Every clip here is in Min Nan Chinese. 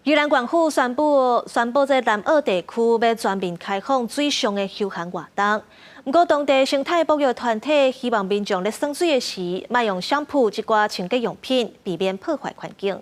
宜蘭縣府宣布，這南澳地區欲全面開放水上的休閒活動。毋過，當地生態保育團體希望民眾咧耍水的時，莫用香噗這寡清潔用品，避免破壞環境。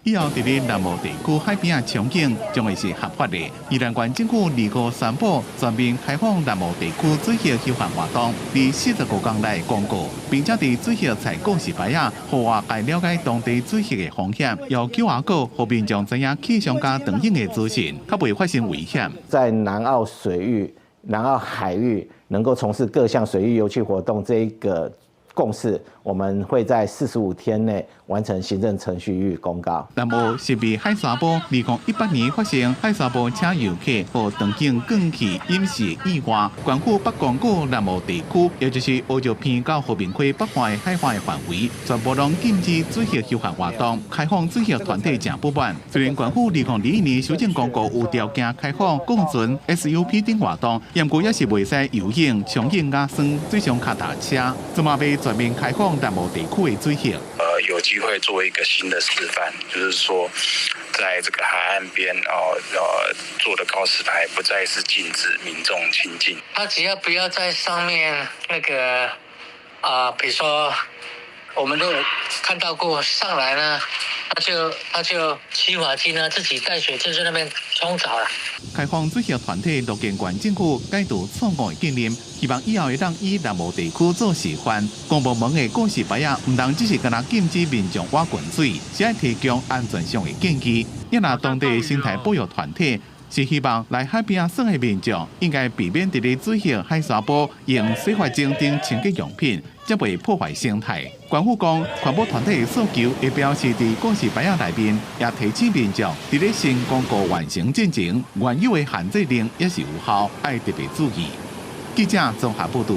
以後佇咧南澳地區海邊仔場景將會是合法的。宜蘭縣政府2號宣布全面開放南澳地區水域休閒活動，佇45工內公告，並且佇水域採告示牌仔，予外界了解當地水域的風險，用 QR code 予民眾知影氣象佮場景的資訊，較袂發生危險。在南澳水域、南澳海域能夠從事各項水域遊憩活動，這一個共識，我們會在45天內完成行政程序予以公告。南澳是美海沙埔，2018年發生海沙埔車遊客予場景捲去淹死意外，縣府北公告南澳地區，也就是烏石鼻到和平溪北岸的海岸範圍，全部攏禁止水域休閒活動，開放水域團體誠不滿。雖然縣府2021年修正公告有條件開放貢船、SUP 等活動，毋過也是袂使游泳、衝泳佮耍水上跤踏車，這嘛欲全面開放南澳地區的水域。有機會做一個新的示範，就是說，在這個海岸邊哦，做的告示牌不再是禁止民眾親近。他只要不要在上面那個啊，比如說，我們都有看到過上來呢，他就洗髮精呢，自己帶水就在那邊沖澡啦。開放水域團體樂見縣政府解除錯誤的禁令，希望以後會當以南澳地區做示範。公部門的告示牌仔，毋通只是干焦禁止民眾倚近水，是愛提供安全上的建議。也若當地生態保育團體是希望來海邊耍的民眾，應該避免佇咧水域海沙埔用洗髮精等清潔用品，才袂破壞生態。縣府講，環保團體的訴求，會標示佇告示牌仔內面，也提醒民眾佇咧新公告完成進前，原有的限制令也是有效，愛特別注意。記者綜合報導。